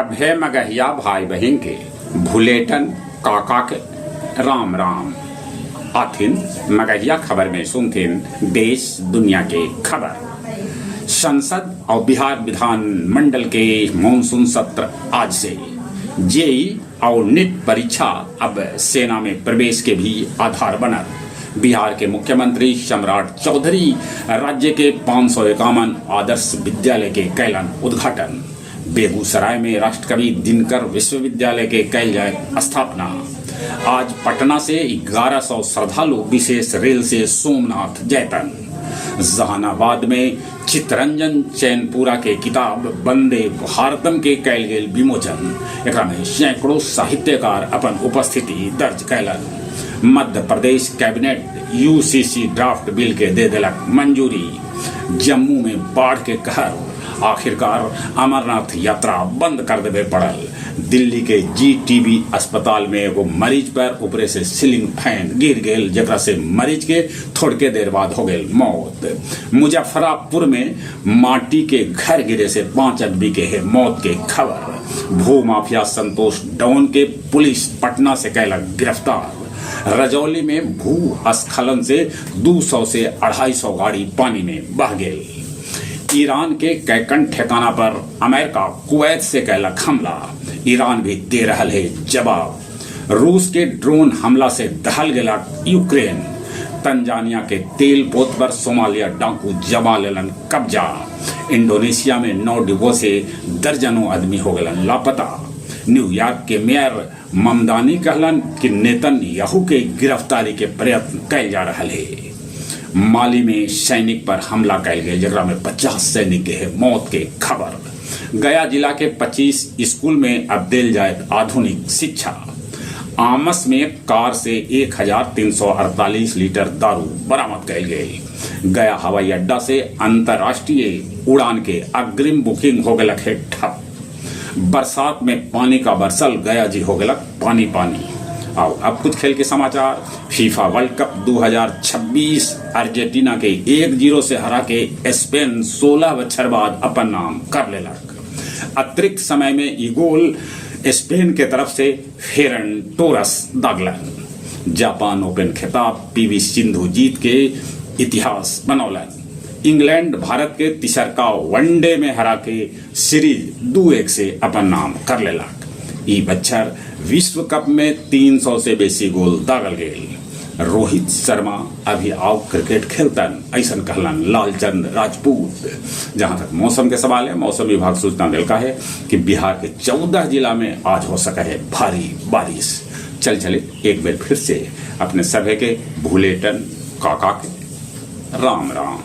सभे मगहिया भाई बहिन के भुलेटन काका के राम राम। आथिन मगहिया खबर में सुनथिन देश दुनिया के खबर। संसद और बिहार विधान मंडल के मानसून सत्र आज से। जेई और नीट परीक्षा अब सेना में प्रवेश के भी आधार बनल। बिहार के मुख्यमंत्री सम्राट चौधरी राज्य के 551 आदर्श विद्यालय के कैलन उद्घाटन। बेगूसराय में राष्ट्रकवि दिनकर विश्वविद्यालय के कैल जाए स्थापना। आज पटना से 1100 श्रद्धालु विशेष रेल से सोमनाथ जयतन। जहानाबाद में चितरंजन चैनपुरा के किताब वंदे भारतम के कैल गेल विमोचन। एकरा में सैकड़ों साहित्यकार अपन उपस्थिति दर्ज कैलन। Madhya Pradesh cabinet UCC draft bill के दे देलक मंजूरी। जम्मू में बाढ़ के कहर, आखिरकार अमरनाथ यात्रा बंद कर देवे पड़ल। दिल्ली के जीटीबी अस्पताल में एगो मरीज पर ऊपरे से सीलिंग फैन गिर गेल, जेकरा से मरीज के थोड़के देर बाद हो गेल मौत। मुजफ्फरपुर में माटी के घर गिरे से 5 आदमी के है मौत के खबर। भू माफिया संतोष डॉन के पुलिस पटना से कैलक गिरफ्तार। रजौली में भू स्खलन से 200 से 250 गाड़ी पानी में बह गेल। ईरान के कैकन ठिकाना पर अमेरिका कुवैत से कैलक हमला। ईरान भी दे रहल है जवाब। रूस के ड्रोन हमला से दहल गेलक यूक्रेन। तंजानिया के तेल पोत पर सोमालिया डाकू जमा लेलन कब्जा। इंडोनेशिया में 9 डिब्बों से दर्जनों आदमी हो गलन लापता। न्यूयॉर्क के मेयर ममदानी कहलन कि नेतन्याहू के गिरफ्तारी के प्रयत्न कैल जा रहा है। माली में सैनिक पर हमला कैल गेल, जेकरा में 50 सैनिक के है मौत के खबर। गया जिला के 25 स्कूल में अब देल जाए आधुनिक शिक्षा। आमस में कार से 1348 लीटर दारू बरामद कैल गेल। गया हवाई अड्डा से अंतर्राष्ट्रीय उड़ान के अग्रिम बुकिंग हो गलक है ठप। बरसात में पानी का बरसल, गया जी हो गलक पानी पानी। आओ अब कुछ खेल के समाचार। फीफा वर्ल्ड कप 2026 अर्जेंटीना के 1-0 से हरा के स्पेन 16 बछर बाद अपन नाम कर लेलक। अतिरिक्त समय में ई गोल स्पेन के तरफ से फेरन टोरस दागलन। जापान ओपन खिताब पीवी सिंधु जीत के इतिहास बनौलन। इंग्लैंड भारत के तिसरका वनडे में हरा के सीरीज 2-1 से अपन नाम कर लेलक। ई बच्छर विश्व कप में 300 से बेसी गोल दागल गेल। रोहित शर्मा अभी आओ क्रिकेट खेलतन, ऐसन कहलन लालचंद राजपूत। जहां तक मौसम के सवाल है, मौसम विभाग सूचना दिलका है कि बिहार के 14 जिला में आज हो सका है भारी बारिश। चल चले एक बार फिर से अपने सभे के भूलेटन काका के राम राम।